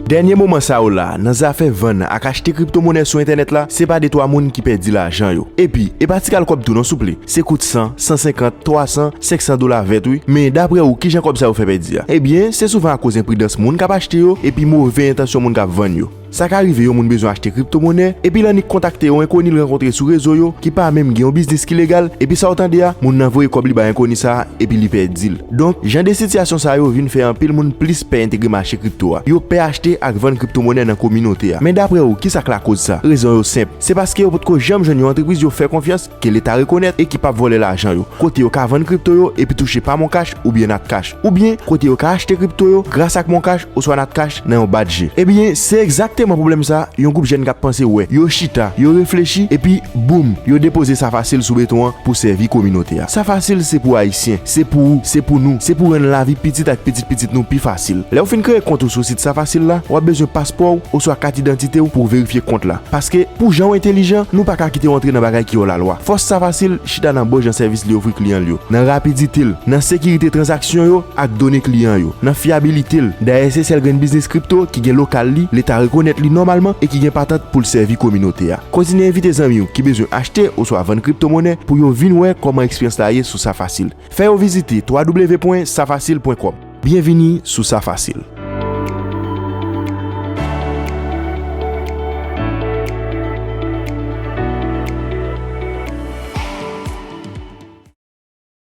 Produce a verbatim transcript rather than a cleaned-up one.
Dènye moman sa yo la, nan zafè vann ak achte kriptomonè sou entènèt la, se pa de twa moun ki pèdi lajan yo. Epi, e pa ti kal kòb tou non souple. Se kout san, san senkant, twa san, senk san dola vèt wi. Men daprè ou, kijan kòb sa yo fè pèdi a? Ebyen, se souvan akoz enpridans moun k ap achte yo, epi move entansyon moun k ap vann yo. Sa ka rive yon moun bezwen achte kriptomonè, epi l annik kontakte yon enkoni l rankontre sou rezo yo, ki pa menm gen yon biznis ki legal, epi sa w tande a, moun nan voye kòb li bay enkoni sa a, epi li pèdi l. Donk, jan de sitiyasyon sa yo vin fè anpil moun plis pè entegre mache kripto a. Yo pè achte ak vann kriptomonè nan kominote a. Men daprè ou, kisa k lakoz sa? Rezon yo senp. Se paske yo potko janm jwenn yon antrepriz yo fè konfyans, ke Leta rekonèt e ki p ap vòlè lajan yo, kote yo ka vann kripto yo epi touche pa MonCash oubyen NatCash, oubyen kote yo ka achte kripto yo gras ak MonCash oswa NatCash nan yon bat je. Ebyen, se egzakteman pwoblèm sa yon gwoup jèn k ap panse wè. Yo chita, yo reflechi, epi boum, yo depoze Sa Fasil sou beton an pou sèvi kominote a. Sa Fasil se pou Ayisyen, se pou ou, se pou nou, se pou rann lavi pitit ak pitit pitit nou pi fasil. Lè w fin kreye kont ou sou sit Sa Fasil la, w ap bezwen paspò w oswa kat idantite w pou w verifye kont la. Paske, pou jan w entelijan, nou pa ka kite w antre nan bagay ki hors la loi. Fòs Sa Fasil chita nan bon jan sèvis li ofri kliyan l yo, nan rapidite l, nan sekirite tranzaksyon yo ak done kliyan yo, nan fyabilite l. Dayè, se sèl grenn biznis kripto ki gen lokal li, Leta rekonèt li nòmalman e ki gen patant pou l sèvi kominote a. Kontinye envite zanmi w ki bezwen achte oswa vann kriptomonè pou yo vin wè kòman eksperyans la ye sou Sa Fasil. Fè yo vizite twa w pwen sa fasil pwen kòm. Byenvini sou Sa Fasil.